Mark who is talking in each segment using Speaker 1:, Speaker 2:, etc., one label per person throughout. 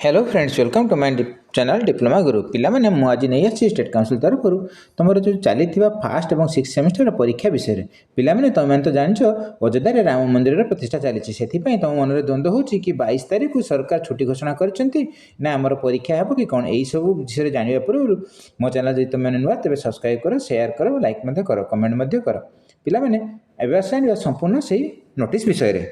Speaker 1: Hello friends, welcome to my channel Diploma Guru. ପିଲାମାନେ, ମୁଁ ଆଜି ନେଇ ଆସିଛି ଷ୍ଟେଟ୍ କାଉନସିଲ୍ ତରଫରୁ ତୁମର ଯେଉଁ ଚାଲିଥିବା ଫାର୍ଷ୍ଟ ଏବଂ ସିକ୍ସ ସେମିଷ୍ଟର ପରୀକ୍ଷା ବିଷୟରେ। ପିଲାମାନେ, ତୁମେମାନେ ତ ଜାଣିଛ, ଅଯୋଧ୍ୟାରେ ରାମ ମନ୍ଦିରର ପ୍ରତିଷ୍ଠା ଚାଲିଛି। ସେଥିପାଇଁ ତୁମ ମନରେ ଦ୍ୱନ୍ଦ୍ୱ ହେଉଛି କି 22 ତାରିଖକୁ ସରକାର ଛୁଟି ଘୋଷଣା କରିଛନ୍ତି ନା ଆମର ପରୀକ୍ଷା ହେବ କି କ'ଣ? ଏଇସବୁ ବିଷୟରେ ଜାଣିବା ପୂର୍ବରୁ ମୋ ଚ୍ୟାନେଲ୍ ଯଦି ତୁମେମାନେ ନୂଆ, ତେବେ ସବସ୍କ୍ରାଇବ୍ କର, ସେୟାର କର, ଲାଇକ୍ ମଧ୍ୟ କର, କମେଣ୍ଟ ମଧ୍ୟ କର। ପିଲାମାନେ, ଏବେ ଆସ ଜାଣିବା ସମ୍ପୂର୍ଣ୍ଣ ସେଇ ନୋଟିସ୍ ବିଷୟରେ।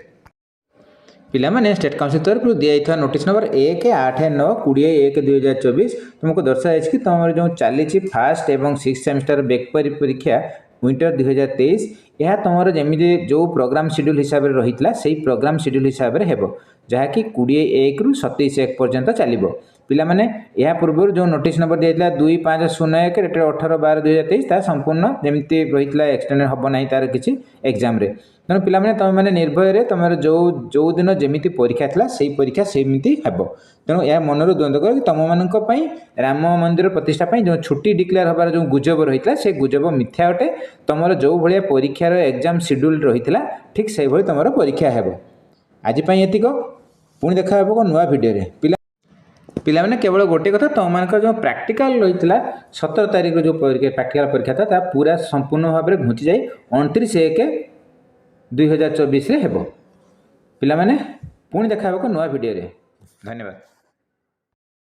Speaker 1: ପିଲାମାନେ, ଷ୍ଟେଟ୍ କାଉନସିଲ୍ ତରଫରୁ ଦିଆଯାଇଥିବା ନୋଟିସ୍ ନମ୍ବର 1, 8, 9, 20/1/2024 ତୁମକୁ ଦର୍ଶାଯାଇଛି କି ତୁମର ଯେଉଁ ଚାଲିଛି ଫାର୍ଷ୍ଟ ଏବଂ ସିକ୍ସ ସେମିଷ୍ଟର ବେକପରି ପରୀକ୍ଷା ୱିଣ୍ଟର 2023, ଏହା ତୁମର ଯେମିତି ଯେଉଁ ପ୍ରୋଗ୍ରାମ୍ ସିଡ୍ୟୁଲ୍ ହିସାବରେ ରହିଥିଲା, ସେଇ ପ୍ରୋଗ୍ରାମ୍ ସିଡ୍ୟୁଲ୍ ହିସାବରେ ହେବ, ଯାହାକି 20/1ରୁ 27/1 ପର୍ଯ୍ୟନ୍ତ ଚାଲିବ। ପିଲାମାନେ, ଏହା ପୂର୍ବରୁ ଯେଉଁ ନୋଟିସ୍ ନମ୍ବର ଦିଆଯାଇଥିଲା 2501 ଡେଟେଡ୍ 18/12/2023, ତାହା ସମ୍ପୂର୍ଣ୍ଣ ଯେମିତି ରହିଥିଲା, ଏକ୍ସଟେଣ୍ଡ ହେବ ନାହିଁ ତା'ର କିଛି ଏକ୍ଜାମ୍ରେ। ତେଣୁ ପିଲାମାନେ, ତୁମେମାନେ ନିର୍ଭୟରେ ତୁମର ଯେଉଁ ଯେଉଁ ଦିନ ଯେମିତି ପରୀକ୍ଷା ଥିଲା, ସେଇ ପରୀକ୍ଷା ସେମିତି ହେବ। ତେଣୁ ଏହା ମନରୁ ଦ୍ୱନ୍ଦ୍ୱ କର କି ତୁମମାନଙ୍କ ପାଇଁ ରାମ ମନ୍ଦିର ପ୍ରତିଷ୍ଠା ପାଇଁ ଯେଉଁ ଛୁଟି ଡିକ୍ଲେୟାର ହେବାର ଯେଉଁ ଗୁଜବ ରହିଥିଲା, ସେ ଗୁଜବ ମିଥ୍ୟା ଅଟେ। ତୁମର ଯେଉଁ ଭଳିଆ ପରୀକ୍ଷାର ଏକ୍ଜାମ୍ ସିଡ୍ୟୁଲ୍ ରହିଥିଲା, ଠିକ୍ ସେଇଭଳି ତୁମର ପରୀକ୍ଷା ହେବ। ଆଜି ପାଇଁ ଏତିକ। ପୁଣି ଦେଖା ହେବ ଏକ ନୂଆ ଭିଡ଼ିଓରେ। ପିଲାମାନେ, କେବଳ ଗୋଟିଏ କଥା, ତୁମମାନଙ୍କର ଯେଉଁ ପ୍ରାକ୍ଟିକାଲ ରହିଥିଲା, 17 ତାରିଖ ଯେଉଁ ପରୀକ୍ଷା, ପ୍ରାକ୍ଟିକାଲ ପରୀକ୍ଷା ଥିଲା, ତାହା ପୁରା ସମ୍ପୂର୍ଣ୍ଣ ଭାବରେ ଘୁଞ୍ଚି ଯାଇ 29/1/2024ରେ ହେବ। ପିଲାମାନେ, ପୁଣି ଦେଖା ହେବ ଏକ ନୂଆ ଭିଡ଼ିଓରେ। ଧନ୍ୟବାଦ।